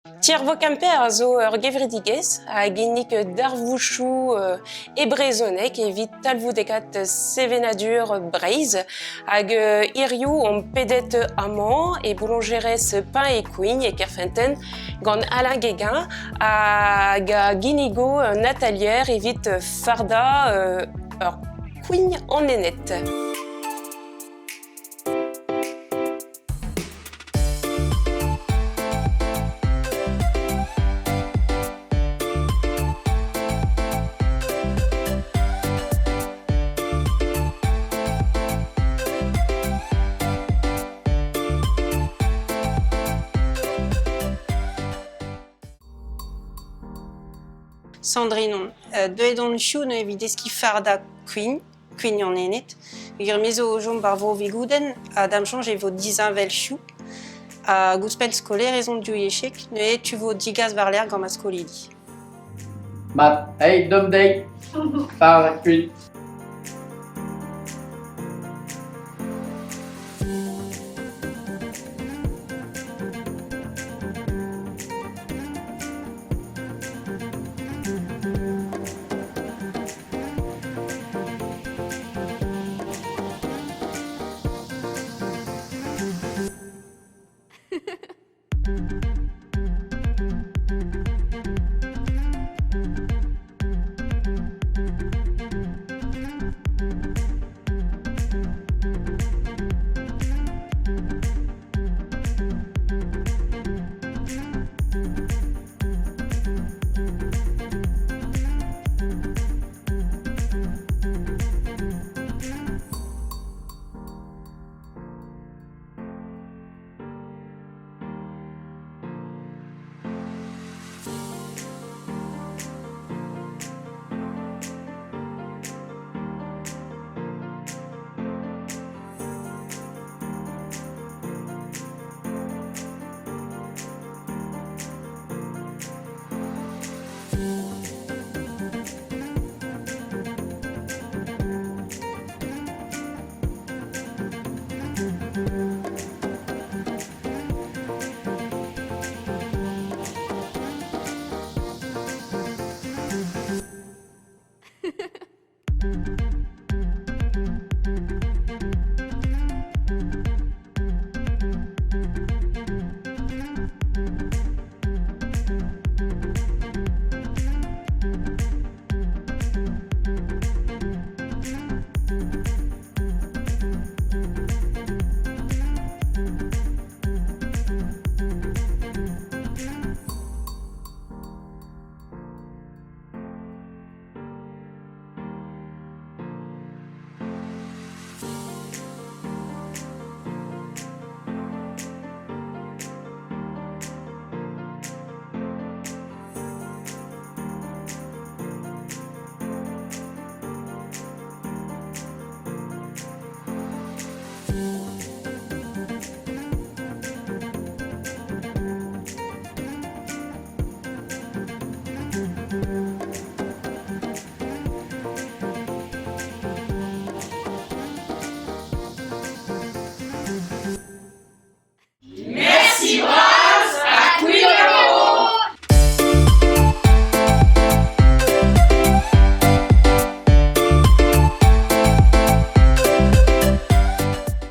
Tier-vo Kemper a zo ur gevredigezh a ginnig darvoudoù e brezhoneg evit talvoudekaat sevenadur Breizh. Hag hiziv omp pedet amañ e bouloñjerezh Pain et Kouign e Kerfeunteun gant Alain Guéguin hag a ginnigo un atalier evit fardañ ur kouign an Ened. Sandrine on. Deuet on hiziv neuze evit deskiñ fardañ kuign. Kuign an Ened. Peogwir me zo o chom war vro Vigoudenn ha da'm soñj e vo disheñvel hiziv. Hag ouzhpenn skolaer ez on divyezhek, neuze tu vo digas war-lerc'h gant ma skolidi. Mat, hey, deomp dezhi. Par kuit. Merci bravo!